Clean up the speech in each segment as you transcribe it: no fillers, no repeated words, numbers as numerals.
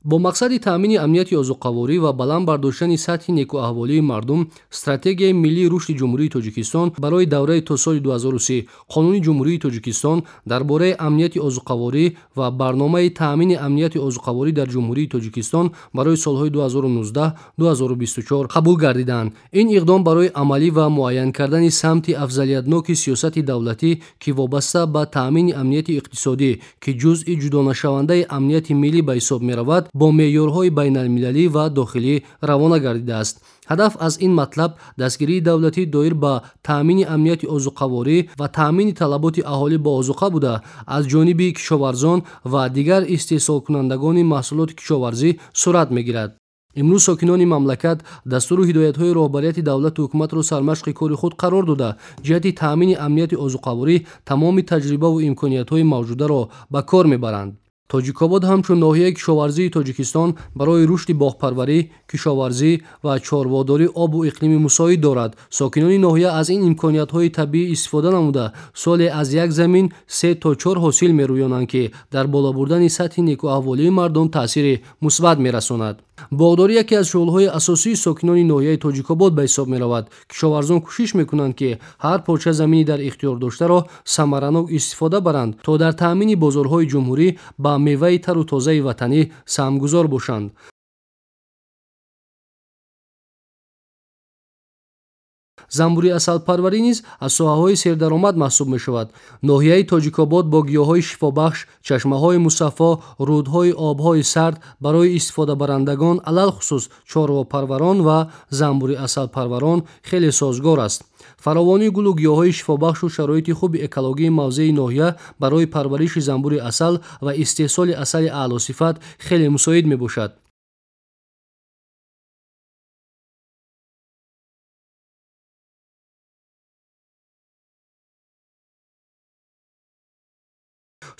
Бо мақсади таъмини амнияти озуқаворӣ ва баланд бардоштани сатҳи некӯаҳволии мардум, Стратегияи миллии рушди Ҷумҳурии Тоҷикистон барои давраи то соли 2030, Қонуни Ҷумҳурии Тоҷикистон дар бораи амнияти озуқаворӣ ва барномаи таъмини амнияти озуқаворӣ дар Ҷумҳурии Тоҷикистон барои солҳои 2019-2024 қабул гардиданд. Ин иқдом барои амалӣ ва муайян кардани самти афзалиятноки сиёсати давлатӣ, ки вобаста ба таъмини амнияти иқтисодӣ, ки ҷузъи ҷудонашавандаи амнияти миллӣ ба ҳисоб меравад, бо меъёрҳои байналмилалӣ ва дохилӣ равона гардидааст. Ҳадаф аз ин матлаб дастгирии давлатӣ доир ба таъмини амнияти озуқаворӣ ва таъмини талаботи аҳолӣ ба озуқа буда, аз ҷониби кишоварзон ва дигар истеҳсолкунандагони маҳсулоти кишоварзӣ сурат мегирад. Имрӯз сокинони мамлакат дастуру ҳидоятҳои роҳбарияти давлату ҳукуматро сармашқи кори худ қарор дода, ҷиҳати таъмини амнияти озуқаворӣ тамоми таҷрибаву имкониятҳои мавҷударо ба кор мебаранд. Тоҷикобод ҳамчун ноҳияи кишоварзии Тоҷикистон барои рушди боғпарварӣ, кишоварзӣ ва чорводорӣ обу иқлими мусоид дорад. Сокинони ноҳия аз ин имкониятҳои табиӣ истифода намуда, соле аз як замин 3 то 4 ҳосил мерӯёнанд, ки дар боло бурдани сатҳи некӯаҳволии мардум таъсири мусбат мерасонад. Боғдорӣ яке аз шуғлҳои асосии сокинони ноҳияи Тоҷикобод ба ҳисоб меравад. Кишоварзон кӯшиш мекунанд, ки ҳар порча замини дар ихтиёр доштаро самаранок истифода баранд, то дар таъмини бозорҳои ҷумҳурӣ ба меваи тару тозаи ватанӣ саҳмгузор бошанд. Занбури асалпарварӣ низ аз соҳаҳои сердаромад маҳсуб мешавад. Ноҳияи Тоҷикобод бо гиёҳҳои шифобахш, чашмаҳои мусаффо, рӯдҳои обҳои сард барои истифодабарандагон, алалхусус чорвопарварон ва занбури асалпарварон хеле созгор аст. Фаровонии гулу гиёҳҳои шифобахшу шароити хуби экологии мавзеи ноҳия барои парвариши занбури асал ва истеҳсоли асали аълосифат хеле мусоид мебошад.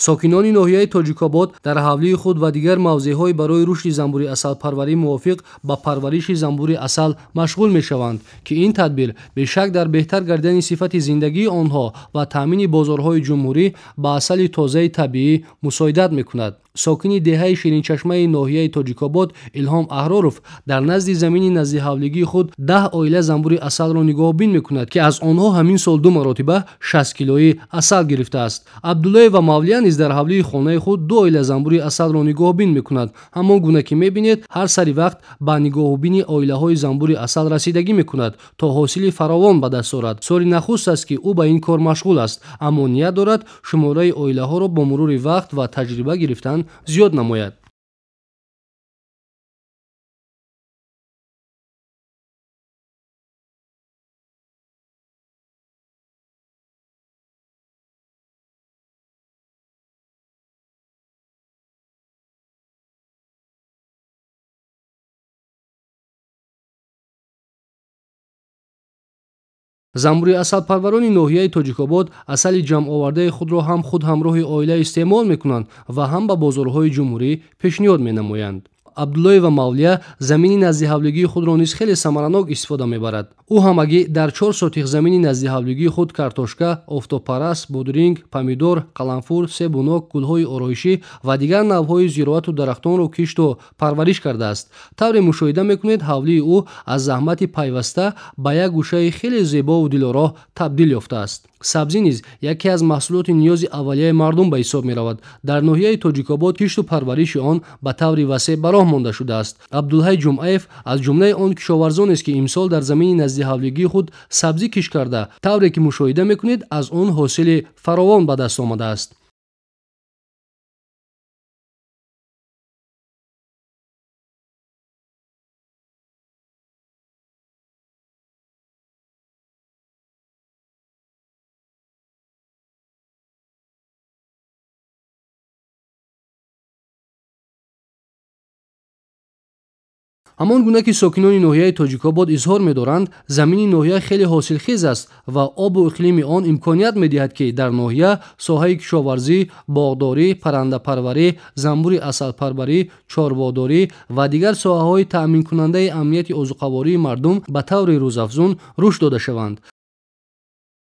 Сокинони ноҳияи Тоҷикобод дар ҳавлии худ ва дигар мавзеъҳои барои рушди занбури асалпарварӣ мувофиқ ба парвариши занбури асал машғул мешаванд, ки ин тадбир бешак дар беҳтар гардидани сифати зиндагии онҳо ва таъмини бозорҳои ҷумҳурӣ ба асали тозаи табиӣ мусоидат мекунад. Сокини деҳаи Ширинчашмаи ноҳияи Тоҷикобод Илҳом Аҳроров дар назди замини наздиҳавлигии худ 10 оила занбури асалро нигоҳбин мекунад, ки аз онҳо ҳамин сол 2 маротиба 60 килои асал гирифтааст. Абдуллоева Мавлия низ дар ҳавлии хонаи худ 2 оила занбури асалро нигоҳбин мекунад. Ҳамон гуна ки мебинед, ҳар сари вақт ба нигоҳубини оилаҳои занбури асал расидагӣ мекунад, то ҳосили фаровон ба даст орад. Соли нахуст аст, ки ӯ ба ин кор машғул аст, аммо ният дорад шумораи оилаҳоро бо мурури вақт ва таҷриба гирифтан зиёд намояд. Занбури асалпарварони ноҳияи Тоҷикобод асали ҷамъовардаи худро ҳам худ ҳамроҳи оила истеъмол мекунанд ва ҳам ба бозорҳои ҷумҳурӣ пешниҳод менамоянд. Абдуллоева Мавлия замини наздиҳавлигии худро низ хеле самаранок истифода мебарад. Ӯ ҳамагӣ дар 4 сотих замини наздиҳавлигии худ картошка, офтобпараст, бодринг, помидор, қаламфур, себу нок, гулҳои ороишӣ ва дигар навъҳои зироату дарахтонро кишту парвариш кардааст. Тавре мушоҳида мекунед, ҳавлии ӯ аз заҳмати пайваста ба як гӯшаи хеле зебову дилороҳ табдил ёфтааст. Сабзӣ низ яке аз маҳсулоти ниёзи аввалияи мардум ба ҳисоб меравад. Дар ноҳияи Тоҷикобод кишту парвариши он ба таври васеъ ба роҳ монда шудааст. Абдулҳай Ҷумъаев аз ҷумлаи он кишоварзонест, ки имсол дар замини наздиҳавлигии худ сабзӣ кишт карда, тавре ки мушоҳида мекунед, аз он ҳосили фаровон ба даст омадааст. Ҳамон гуна ки сокинони ноҳияи Тоҷикобод изҳор медоранд, замини ноҳия хеле ҳосилхез аст ва обу иқлими он имконият медиҳад, ки дар ноҳия соҳаи кишоварзӣ, боғдорӣ, паррандапарварӣ, занбури асалпарварӣ, чорводорӣ ва дигар соҳаҳои таъминкунандаи амнияти озуқавории мардум ба таври рӯзафзун рушд дода шаванд.